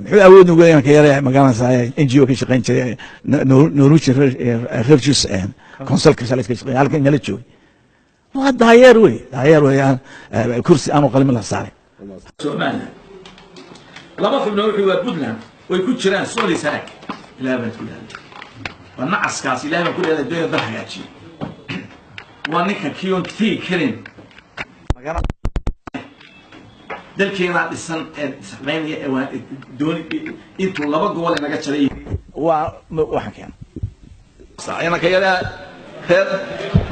Muxuu awood ugu leeyahay ka yara magaranaysaa NGO ka shaqayn jiray, Norwegian Refugees Council-ka shalay ka shaqeyn, halkan nala joogay? Waa daayeer wey, daayeer wey, aan kursi aanu qalin la saaray. Somaliland laba xubnood wuxuu waa Puntland way ku jiraan Sooli, Sanaag. Ilaah baan ku leedahay, waa nacaskaas. Ilaah baan ku leedahay, doonaya dal hagaajiyo. Waa ninka kiyon tegi karin magala dalkeenaa dhisan ee shaqaynaya ee waa dooni intuu laba gobol inaga jaray. Waa waxaan keena inanka yaraa reer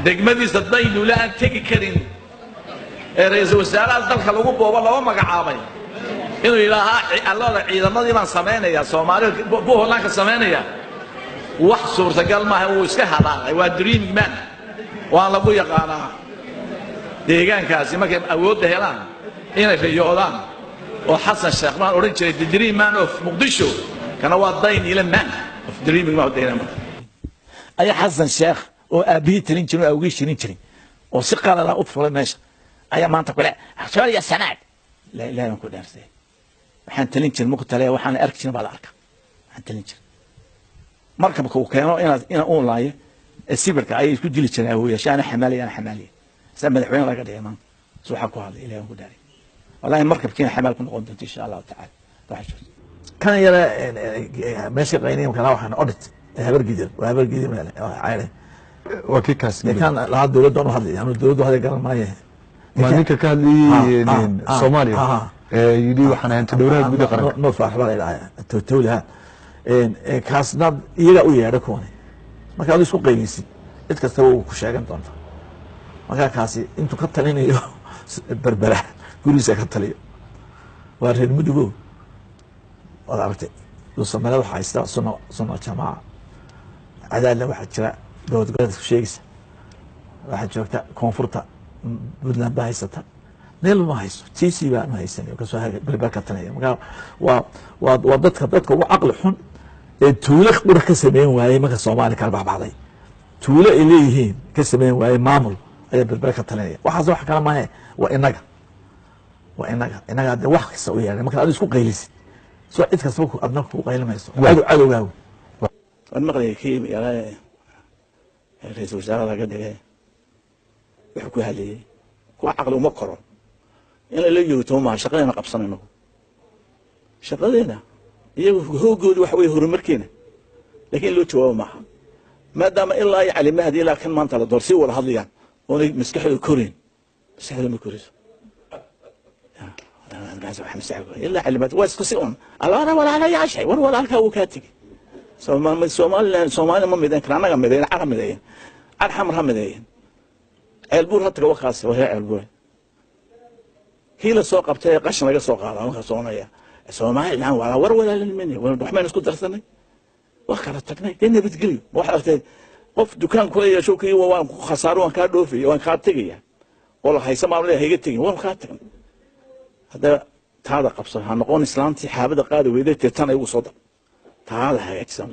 degmadiisa Daynula aan tegi karin ee ra-iisul wasaaraha dalka lagu boobo loo magacaabay inuu yidhaahaa allooda ciidamadii baan samaynayaa, Soomaalida Buholandka samaynaya, wax suurtagal maaha. Wuu iska hadaaqay, waa dreaming man. Waan lagu yaqaanaa deegaankaasi markay awoodda helaan inay riyoodaan oo Xasan Sheekh baan odhan jiray "the dream man of Muqdisho". Kana waa Daynile man of dreaming man. Dayna ayaa Xasan Sheekh oo aabbihii talin jirin oo awgii shirin jirin oo si qalada u fulay meesha ayaa maanta kule Sooliya, Sanaag. Laa ilaha baan ku dhaarsay, waxaan talin jirin muku tale, waxaan arki jirin baa la arka. Waxaan talin jirin markabka uu keeno inaad ina uun laayo ee sibirka ayay isku dili jireen awooyaasha. Ana xamaaliya, ana xamaaliya saa madaxweyne laga dhigay maanta. Si waxaa ku hadlay, ilahi baan ku dhaaray, wallahi markabkiina xamaal ku noqon doonto insha Allahu tacaala. Waxa jirto kan yara meesha qaynaya kala waxaan audit Habar Gidir, waa Habar Gidir meel cayre. Waa kii kaas. Kan lahaa dowladda u hadlay, anu dowladdu hadlay garan maaye. Ma ninka ka hadlayay Soomaaliya ee yidhi waxaan ahayn tadhowraha guud ee qaranka? Noor Faarax baa la yidhahaa, towliha kaasna iyagaa u yeedha kuwani. Marka adu isku qaylisid, cid kastaba uu ku sheegan doonta. Marka kaasi intuu ka talinayo Berbera, gurigiisa ka taliyo. Waa reer Mudugo, waad aragtay. Dhuusameelad waxaa haysta Sunna Jamaaca, Cadaadna waxaa jira dowlad goboleedka sheegaysa, waxaa joogta koonfurta Puntland baa haysata. Meel ma hayso, TC baa ma haysan kasoo Berber ka talinaya. Marka waa dadka ugu caqli xun ee tuulo qura ka sameyn waayey. Marka Soomaaliya kala baxbaxday, tuulo ay leeyihiin ka sameyn waayey maamul ayaa Berber ka talinaya. Waxaas wax kale maahe, waa inaga, waa inaga, inaga de wax kasta u yeedhay. Marka adu isku qaylisid, soo cid kastaba adna ku qaylimayso, cadow cadowgaagu. Waan maqlayay kii yaraa ra-iisul wasaaraha laga dhigay wuxuu ku hadlayey. Kuwa caqli uma koro in lala joogto maaha. Shaqadeena qabsanayno, shaqadeena iyagu hoogoodu waxa weye horumarkeena, laakiin in loo jawaabo maaha, maadaama ilaa iyo Cali Mahdi ilaa kan maanta la door si wada hadlayaan oonay maskaxdooda korayn. Maskaxdooda ma korayso ilaa Cali Mahdi, waa isku si un alaana walaalayaashay. War walaalkaa wuu kaa tegey. Somaliland Soomaalida ma midayn kara, annaga mideyn, car ha mideeyen, car Xamar ha mideeyen, Ceelbuur ha taga. Wakaas waa reer Ceelbuur. Kii la soo qabtay ee qashin laga soo qaada markaa soconaya Somaliland waa war walaalinimani. Waxbaynu isku darsanay, waa kala tagnay dee, nabadgelyo. Ma waxaad aragtay qof dukaan kula yeesho kii waan ku khasaaro, waan kaa dhoofaya, waan kaa tegaya oo la haysa maamul hayga tegin, waan kaa tagnay? Haddaba taada qabso, ha noqon islaantii xaabada qaadi weyday tirtan igu soo dar. Taada hagaajisan.